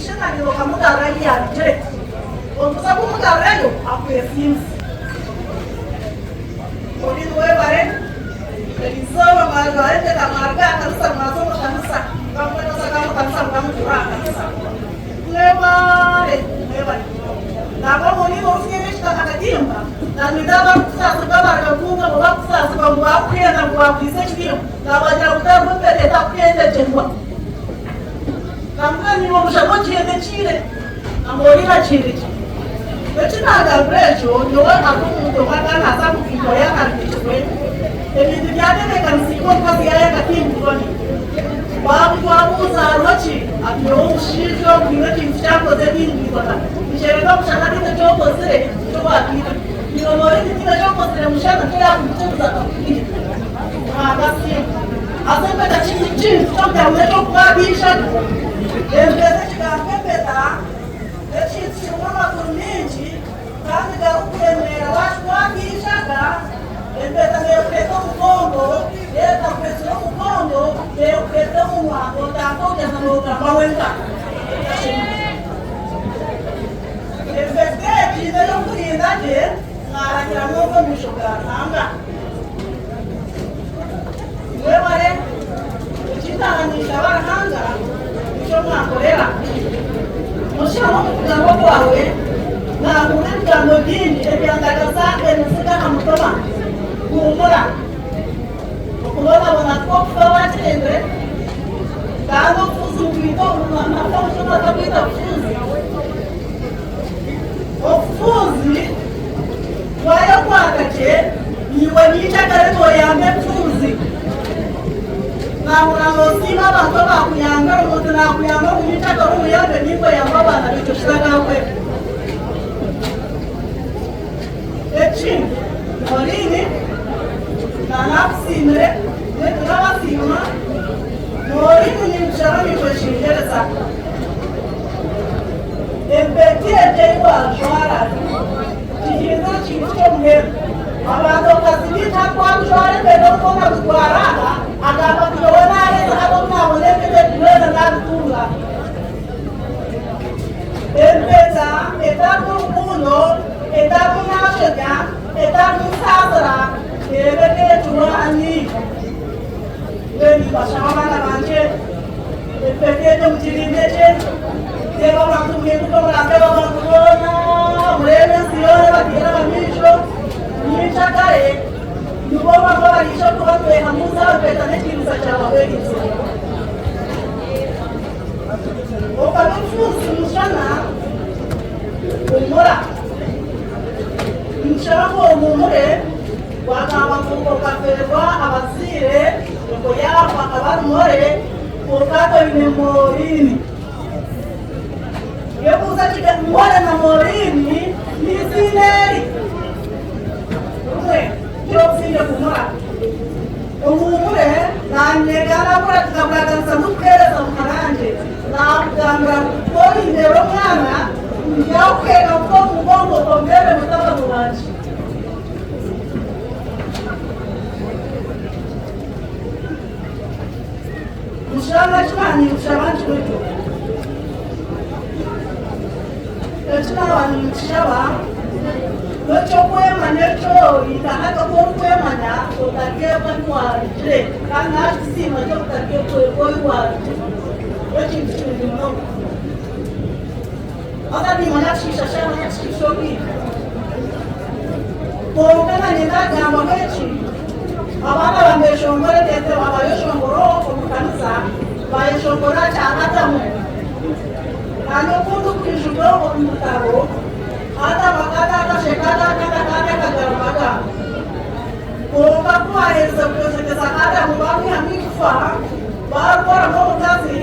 Ishe na nyina okamugarura ahi yaarugire. Okuza kumugarurayo akwesiimisa. Pauline webare erizooba mwajwara empeta mwaruga aha kanisa mwaza omu kanisa mukamuza omu kanisa mukamutura aha kanisa. Mwebare mwebare munonga. Nangwa Pauline orikuteera ekitaka akatimba nanyenda abarikukusaasibwa abaruga kunga ngu bakusaasibwa ngu bakuhenda ngu bakwisa ekitiinwa nabagira ngu tariho empeta etakuhendegyerwa. Nambwenu iwe omushana ogihendekiire na Maureen agihendekire. Eki naagambire ekyo, nyowe ari omuntu omwe akaba naaza kugiibwayo yaakaruhikirwe, ebintu byatebeekanisiibwe omukazi yaayanga timbibone. Twabuuza hariho ki? Ati nyowe omushaija ogu haine ekintu ki ankozire timbibona. Nikyoreka omushana haine eki okozire nikyo waatwita. Iwe Maureen tihaine eki okozire mushana nikyo yaakugukyerize akakubwira. Ruhanga asiimwe. Haza empeta kiri kintu ky'okugira ngu n'eky'okukwata eishaka. Empeta, ekigambo empeta n'ekintu kirimu amakuru maingi kandi garikuremeera. Waakikwata eishaka, empeta neekureeta omugongo, yaaba etakureetsire omugongo, neekureeta omunwa otandika kugyenda noogamba wenka. Empeta egi n'ey'okurinda gye mwarahira mwonka omu maisho ga Ruhanga. Mwebare ekintaaniisa Ruhanga nikyo mwankorera. Mushaho omu kugamba kwawe naahurira ebigambo bingi ebyandagaza emiziga aha mutima. Huumura. Okubonabona tikwo kufa wakirenzire, kandi obufuzi nibwita omutima takwita bufuzi. Obufuzi Wayekwata gye naiwe nyikyakare noyamba enfuuzi. Nahurira nosiima abantu abakuyambire omuntu nakuyamba ngu nyikyakare omuyambe naitwe oyambe abaana baitu ekitakakwera. Ekindi Maureen nanakusiimire naitwe nabasiima Maureen ninkushaba ninkweshengyereza empeta egyo ei wajwara Kihindura ekintu ky'omuhendo. Abantu omukazi baitu hati twakujwara empeta obu okagitwara aha, agamba ngu nyowe naaheza hati obu naabona empeta egi byona naabitunga. Empeta etarimu rukundo, etarimu naashebya, etarimu nsaasira, neeba ekeecurani. Mbwenu nimbashaba baana bangye, empeta egyo mugirinde gye. Reeba abantu muhinduke murateeba abantu boona, mureebe ensi yoona ebateire ahamaisho. Nyenkyakare nibo bamwe abaraije kuba nibeehanuuza empeta n'ekitiinisa kyabahwereize. Okaba enfuuzi mushana, humura. Ninshaba ngu ohuumure. Gwagamba ngu okafeerwa abazaire, nyoko yaafa akaba ari more, kwonka toine Maureen. Yebuuza kiti, More na Maureen n'eiziina eri rimwe? Gira obusingye humura. Ohuumure, naanye nabura tukaburaganisa ndikuheereza muharangye, naakugambira ngu ku orindeera omwana, ndyakuheera kuta omu mugongo ombeere mutabani wangye. Mushana eki naanye nikushaba nkimwekyo. Eki naaba ninkishaba n'eky'okwemanya eki ori nka hati oku orikwemanya otakeebwa ahu waarugire kandi naakisiima ky'obutakeebwa ahu waarugire n'ekintu kirungi munonga. Haza nimanya kushiisha shaaha n'okushiisha obwire. Kwonka nanye nagambaho eki, abaana bameshongora etetero abayeshongora omu kanisa bayeshongora kya Adamu. Nanye oku ndikwijuka omu butabo, Adamu akata akasheka akata akandi akagaruka. Kwonka ku baaherize kwozekyeza Adamu baamwihamu eigufa, baarikoramu omukazi,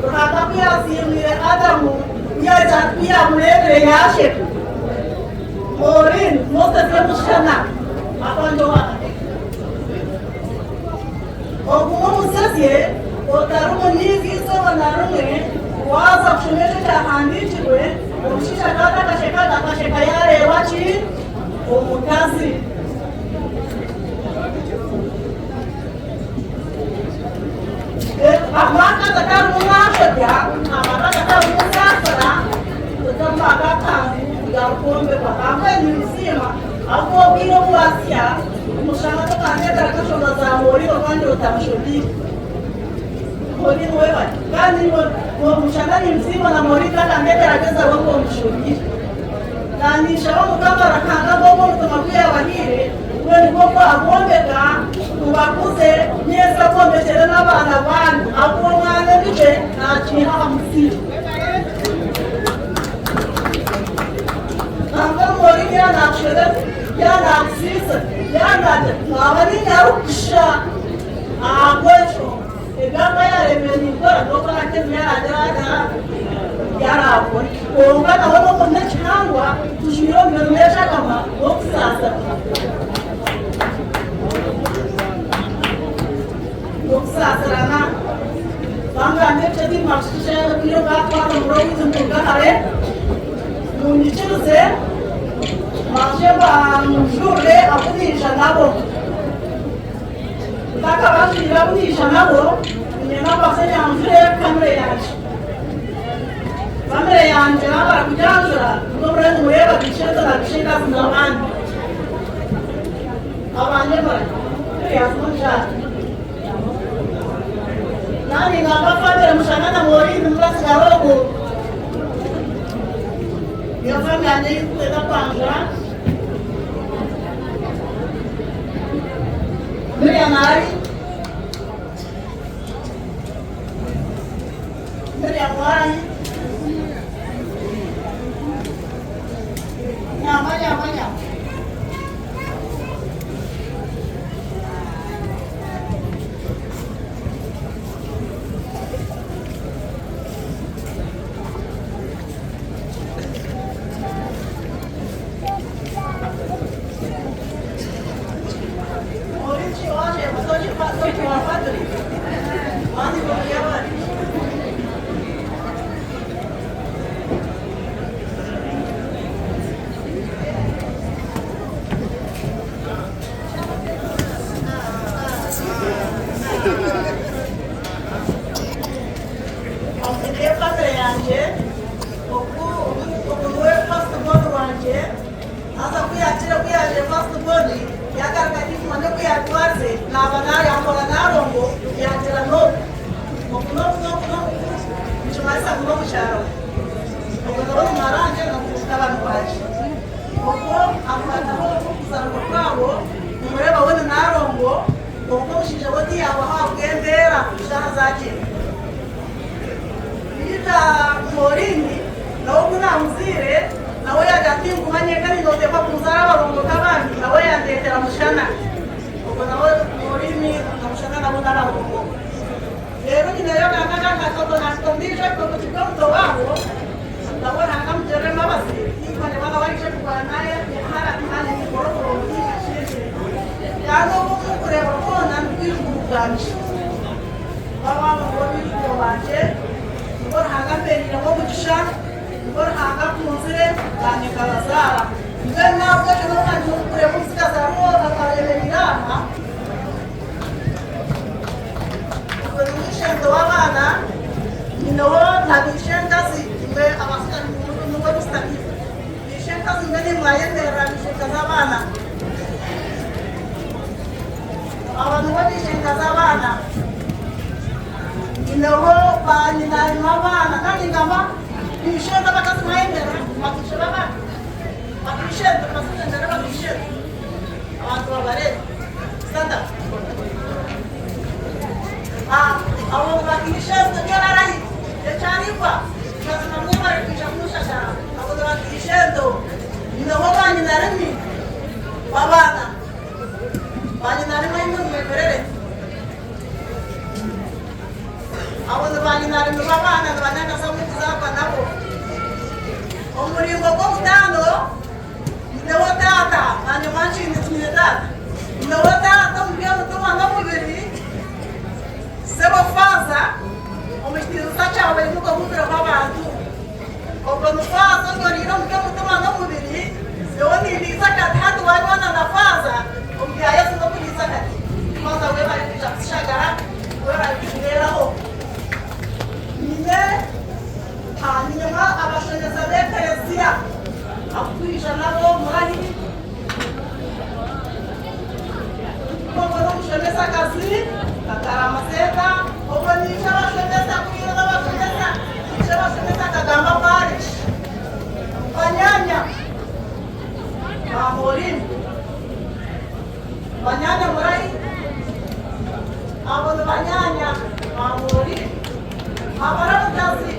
Ruhanga ku yaasiimwire Adamu, ku yaagira ati ku yaamureebire yaasheka. Maureen, Moses y'omushana akanja owa kabiri. Ogume omusesye otarimunyiiza eizooba na rimwe, waaza kushoma ekyo ekyahandiikirwe, omushaija akaba atakasheka, akasheka yaareeba ki? Omukazi. Amaka agatarimu nashobya, amaka agatarimu nsaasira. Ahabw'okuba obwire obu waasya, omushana tokandeetera kashoma za Moorino kandi otamushobiire. Moorino webare. Kandi omushana nimusiima na Moorino takandeetera gezaho ngu omushobiire. Naanye ninshaba Mukama Ruhanga nk'oku omutima gu yaabahaire, gwe nigwo gwabwombeka, gubakuze, nyentsya gwombekyere n'abaana baanyu, ahabw'okuba omwana emicwe naagiiha aha musiri. Nangwa Moorino yaaba naakushoreza, yaaba naakusiisa, yaaba naagira, naaba niinye arikukusha ahabw'ekyo. Ebi aba yaareebire ninkora n'obu hati ebi yaaragira ata yaaraakore. Kwonka nawe n'obu n'ekihangwa tujwire omubiri n'eshagama n'okusaasirana. N'okusaasirana. Bangambira ekyo timbakishusha obwire bwatwara omuri owaitu nituruga hare. Munyikirize mbanze mbanjurire abu naija nabo. Ntakabanjurire abu naija nabo, niinyenda mbanze nyanjure famire yangye. Famire yangye naamara kugyanjura, nibwo muriyo nimureeba baishento na baishenkazi n'abandi. Abangye murahi? Naanye ningamba famire Mushana na Maureen mutatsigara okwo. Niyo famire yangye ei ndikwenda kwanjura. Miriam ari Miriam warahi nyama nyama nyama Famire yangye ogu niwe first born wangye. Haza ku yaakire ku yaabaire first born, yaagaruka tinkimanya oku yaatwaze, naaba naayambura Nalongo, yaagira n'ogu. Ogu n'ogu n'ogu n'ogu, nikimanyisa ngu n'omukyara we. Ogwo nawe ni muhara wangye n'ogu ni mutabani wangye. Okwo akwataho okuzaarwa kwabo, nimureeba we ni Nalongo, kwonka omushaija we tiyaabaho ahabw'embeera eshaaha zaagyenda. Naija Maureen nawe oku naamuzaire nawe yaagira ati nguma nyenka ninooteekwa kunzaara abarongo nk'abandi nawe yandeetera Mushana. Ogwo nawe Maureen na Mushana nabo n'abarongo. Reero nyineyo akanga nahika ondiijo ahika omu omuto waabo nawe Ruhanga amugirire embabazi tinkwaneba nawe aije kurwana hara tihane ninkora oburongo tinkakizire. Kandi obu obu orikureeba bwona nibwijukuru bwangye. Baba nibo baijukuru bangye, nibo Ruhanga ampeereireho omugisha, nibo Ruhanga akunzire, naanye nkabazaara. Mbwenu n'ahabw'ekyo n'obu naanye orikureeba omutsigazi ariho ayemereire aha, ogwo niwe ishento w'abaana, nyineho na baishenkazi, imwe abatsigazi nimwe musitami, baishenkazi imwe nimwayemerera baishenkazi abaana. Aba nibo baishenkazi abaana. Nyineho banyinarimo abaana kandi ngamba baishento abakazi mwayemerera bakiishe b'abaana bakiishento basize bakiishento abantu babareebe stand up ah abo bakiishento byararahi ekyarikwa mazima mwebare kwija kunshagara abo ni bakiishento nyineho banyinarimi b'abaana Banyinarimi imwe mwemerere. Abo ni banyinarimi b'abaana nibanyanyaza abu ndikuzaarwa nabo. Omu muringo gw'omutaano, nyineho taata, naanye mwankiine tinyine taata. Nyineho taata omu by'omutima n'omubiri, sebo faaza, omu kitiinisa kyawe imuka ohumireho abantu. Ogwo ni faaza onyoriire omu by'omutima n'omubiri, nyowe nindiisa kati hati waanywana na faaza omu bya Yesu n'okundiisa kati. Faaza webare kwija kutushagara, webare kutubeeraho. Nyine nyinemu abashomesa b'ekereziya abu twija nabo murahi. Ogwo n'omushomesa kazi Kagarama Center. Ogwo ni ishe abashomesa kubiire n'abashomesa. Ishe abashomesa Kagamba Parish. Banyanya ba Maureen. Banyanya murahi? Abo ni banyanya ba Maureen. Abaramukazi.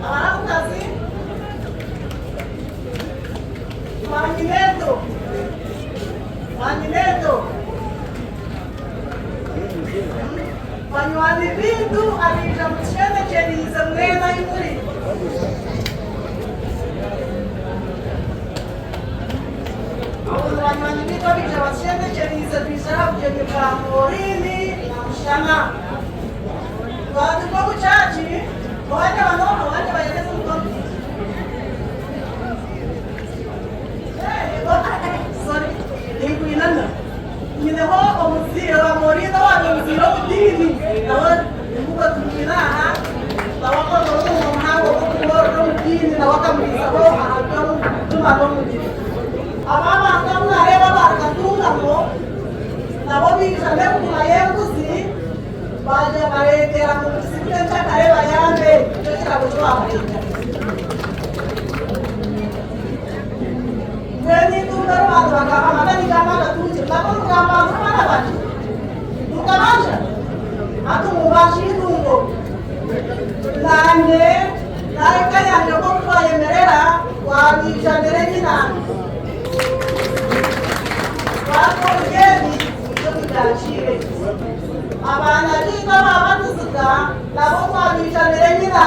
Abaramukazi. Banyineto. Banyineto. Banywani bitu abaija mutushendekyeriize mwena ahi muri. Abo ni banywani bitu abaija batushendekyeriize twija aha bugyenyi bwa Maureen na Mushana. Twaturuka omu church, owangye aba n'oha? Owangye bayereze omukono. Sorry, ninkwinana. Nyineho omuzaire wa Maureen owaabaire omuzaire omu diini, nawe nimubwo tumwine aha, nawe akozire omurimo muhango gw'okumworora omu diini, nawe akamwihizaho aha by'omutima n'omubiri. Aba abantu abu naareeba abaarikatungamo, nabo baija n'ebuguma y'embuzi, baaja bareetera ngu mukisibute nkyakare bayambe, nikyo kirabo eki baabareetera. Mbwenu eitungo eri bantu bagamba amaka nigamba agatungire nabwo nigamba ngu abaana bangye mukabanja hati mumbanje eitungo nanye nareka yangye nkoku twayemerera twabyijanire nyina twakora ebi nikyo tubyakiire abaana biitu ababatizibwa nabo twabyijanire nyina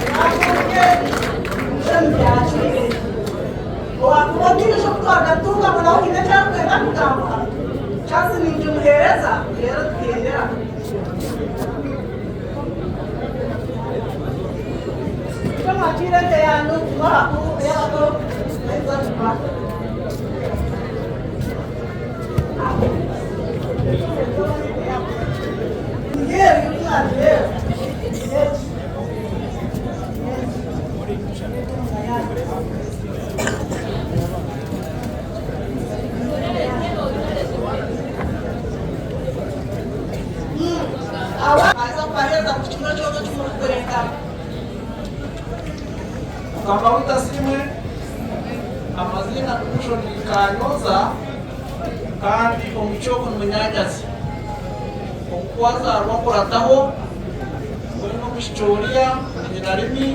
twakora ebi nikyo mubyakiire. Owakuba ondiijo ku twagatunga ngu nawe haine eki arikwenda kugamba, chance ningimuheereza reero tuhendera. Nikyo mwakiire ente yanyu kuba abakuru ey'abato naija kuba. Ngeeri mwagireeba egi. Aza kubaheereza buri kimwe kyona eki murikwenda. Mukama waitu asiimwe, amaziina ni Mushoni Kanyonza kandi omukyoko ni munyanyazi. Oku wazaarwa nkurataho, mbwenu omwishiki oriya ni nyinarimi.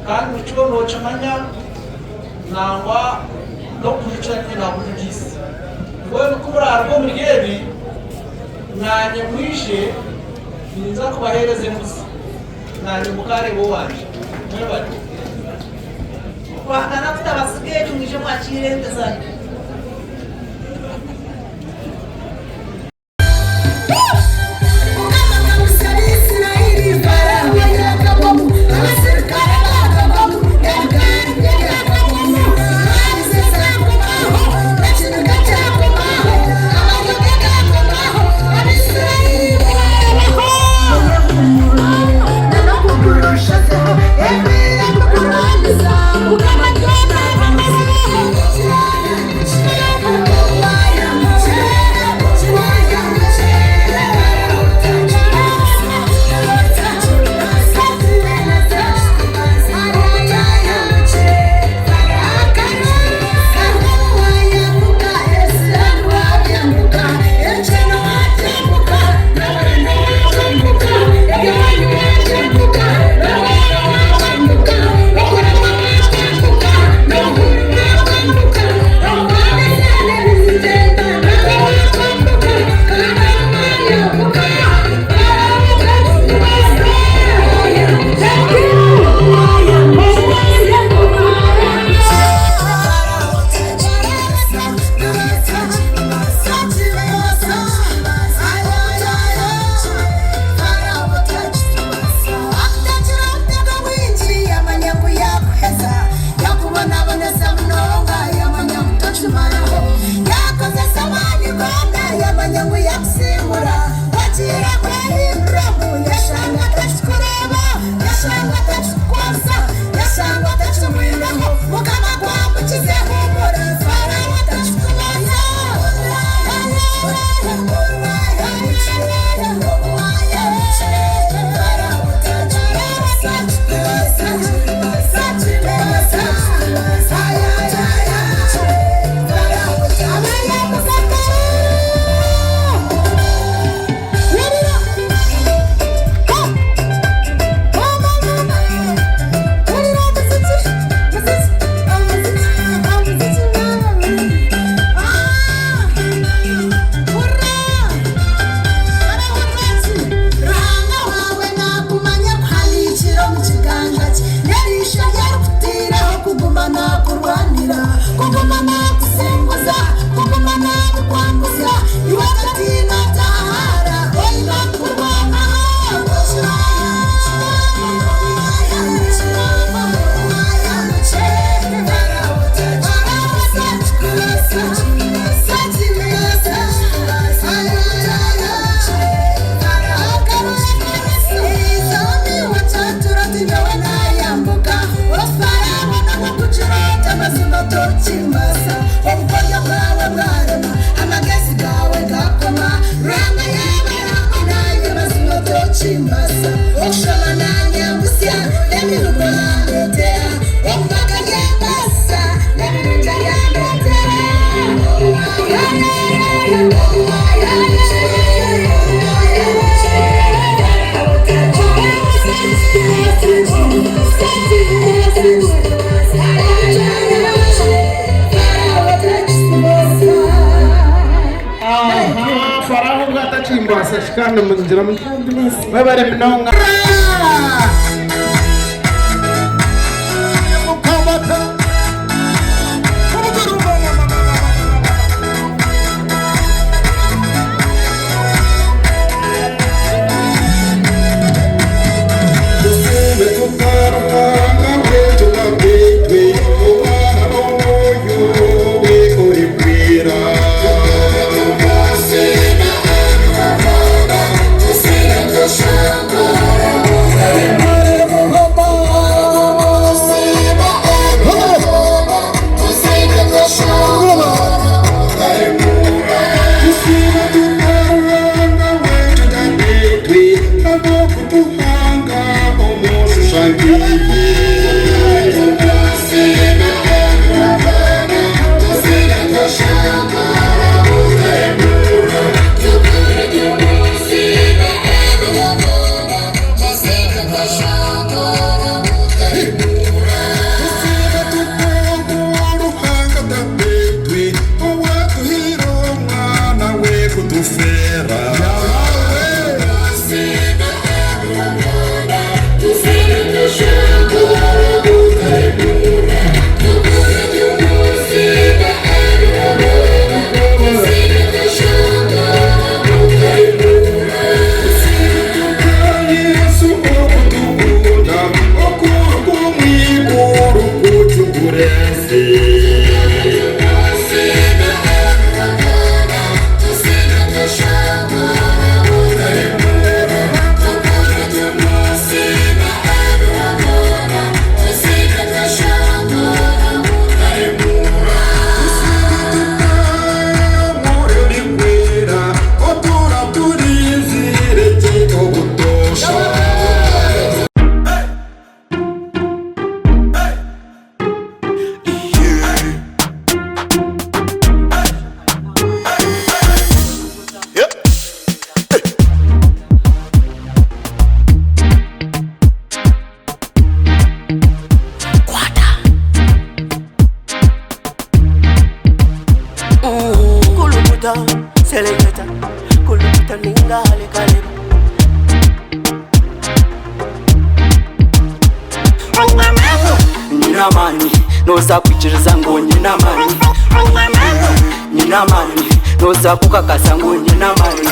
Kandi nikyo nookimanya nangwa n'okuhikira niinye naakujugiise. Mbwenu ku muraaruga omuri ebi, naanye mwije ninza kubaheereza embuzi, naanye mukaareeba owangye. Mwebare. Kwangana kutabasiga ekyo mwije mwakiire ente zanyu. Okushoma nanyambusya, n'emirugo nandetera, Omu maka aryambaasisa, n'ebirungi aryandetera. Aha, Faraho obwo atakimbasa kikandi mungira muti mwebare munonga. Kulukuta, seleketa, kulukuta ninga halekaleba. Nyina amaani noza kwikiriza ngu nyina amaani nyina amaani noza kukakasa ngu nyina amaani.